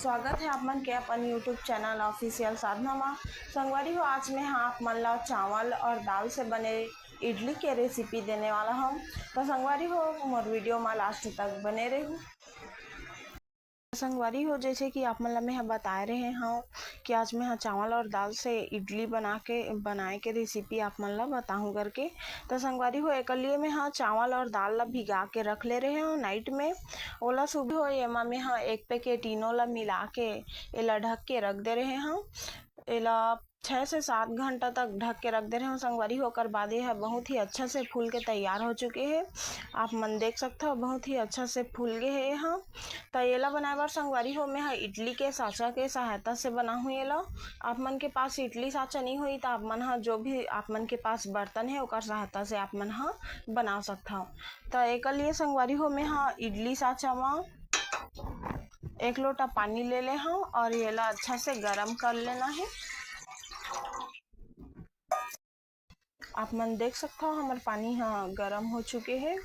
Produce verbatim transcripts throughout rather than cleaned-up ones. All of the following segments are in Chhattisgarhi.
स्वागत है आप मन के अपन YouTube चैनल ऑफिशियल साधना मा। संगवारी हो, आज मैं हाँ आप मन ला चावल और दाल से बने इडली के रेसिपी देने वाला हूँ। तो संगवारी हो, मोर वीडियो मा लास्ट तक बने रहू। संगवारी हो, जैसे कि आप मन ला मैं ह बताए रहे हूँ कि आज मैं ह चावल और दाल से इडली बना के, बनाए के रेसिपी आप मन ला बताहूँ करके। तो संगवारी हो, एकर लिए मैं ह चावल और दाल ला भिगा के रख ले रहे हूँ नाइट में। ओला सुबह हो एमा मैं ह एक पैकेट इनो ला मिला के एला ढक के रख दे रहे हूँ। एला छः से सात घंटा तक ढक के रख दे रहे हूँ संगवारी हो। ओकर बाद ये ह बहुत ही अच्छा से फूल के तैयार हो चुके हे। आप मन देख सकथव, बहुत ही अच्छा से फूल गे हे ये ह। त एला बनाए बर संगवारी हो, मैं ह इडली के साँचा के सहायता से बनाहूँ एला। आप मन के पास इडली साँचा नइ होही, त आप मन ह जो भी आप मन के पास बर्तन हे, ओकर सहायता से आप मन ह बना सकथव। त एकर लिए संगवारी हो, मैं ह इडली साँचा म एक लोटा पानी ले ले हव और एला अच्छा से गरम कर लेना हे। आप मन देख सकथव, हमर पानी ह गरम हो चुके हे।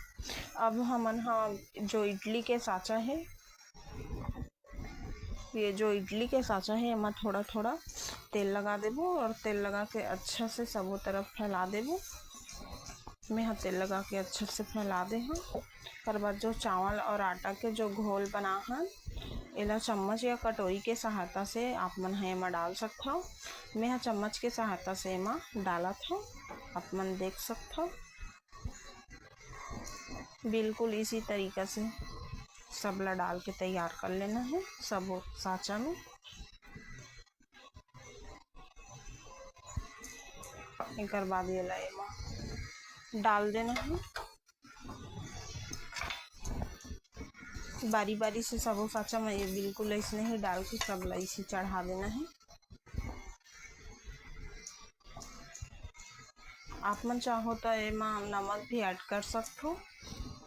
अब हमन ह जो इडली के साँचा हे, ये जो इडली के साँचा हे, एमा थोड़ा-थोड़ा तेल लगा देबो और तेल लगा के अच्छा से सबो तरफ फैला देबो। मैं ह तेल लगा के अच्छा से फैला दे हव। ओकर बाद जो चावल और आटा के जो घोल बना हन, एला चम्मच या कटोरी के सहायता से आप मन ह एमा डाल सकथव। मैं ह चम्मच के सहायता से एमा डालत हव, आप मन देख सकथव। बिल्कुल इसी तरीका से सब ला डाल के तैयार कर लेना हे, सब साँचा में। एकर बाद एला एमा डाल देना हे। बारी-बारी से सबो साँचा में ये बिल्कुल अइसने ही डाल के सब ला इसी चढ़ा देना हे। आप मन चाहो त एमा नमक भी ऐड कर सकथो।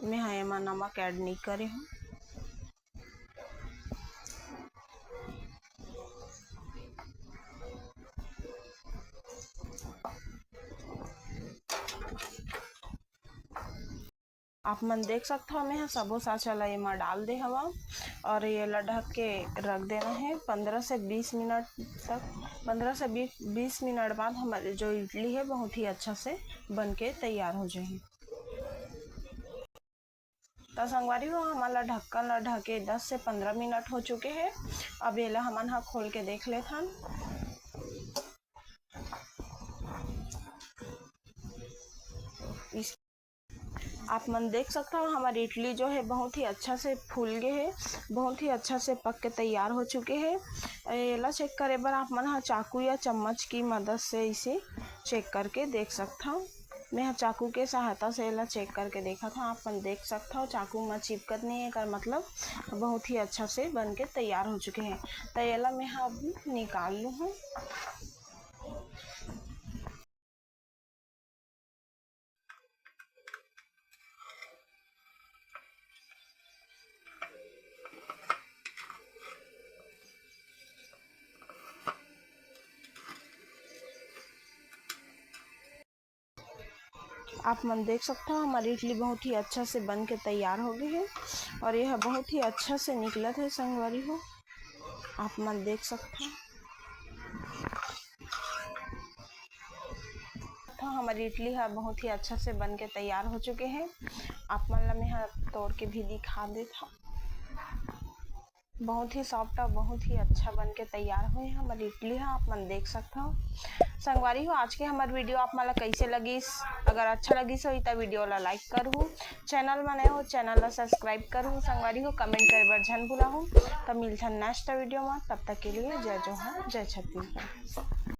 मैं ह एमा नमक ऐड नइ करे हूँ। आप मन देख सकथव, मैं ह सबो साँचा ला एमा डाल दे हवं और ये ला ढक के रख देना हे पंद्रह से बीस मिनट तक। पंद्रह से बीस, बीस मिनट बाद हमारे जो इडली हे, बहुत ही अच्छा से बन के तैयार हो जाही। त संगवारी हो, हमन ला ढक्कन ला ढके दस से पंद्रह मिनट हो चुके हे। अब एला हमन ह खोल के देख लेथन। इस, आप मन देख सकथव, हमर इडली जो हे, बहुत ही अच्छा से फूल गे हे, बहुत ही अच्छा से पक के तैयार हो चुके हे। एला चेक करे बर आप मन ह चाकू या चम्मच की मदद से इसे चेक करके देख सकथव। मैं ह चाकू के सहायता से एला चेक करके देखत हव। आप मन देख सकथव, चाकू म चिपकत नइ हे, एकर मतलब बहुत ही अच्छा से बन के तैयार हो चुके हे। त एला मैं ह अब निकाल लूँ हूँ। आप मन देख सकथव, हमर इडली बहुत ही अच्छा से बन के तैयार हो गे हे और ये ह बहुत ही अच्छा से निकलत हे संगवारी हो, आप मन देख सकथव। तो हमर इडली ह बहुत ही अच्छा से बन के तैयार हो चुके हे। आप मन ला मैं ह तोड़ के भी दिखा देत हव। बहुत ही सॉफ्ट और बहुत ही अच्छा बन के तैयार होए हे हमर इडली ह, आप मन देख सकथव। संगवारी हो, आज के हमर वीडियो आप मन ला कइसे लगिस? अगर अच्छा लगिस होही त वीडियो ला लाइक करहू, चैनल म नए हो चैनल ला सब्सक्राइब करहू। संगवारी हो, कमेंट करे बर झन भुलाहू। त मिलथन नेक्स्ट वीडियो म, तब तक के लिए जय जोहार, जय छत्तीसगढ़।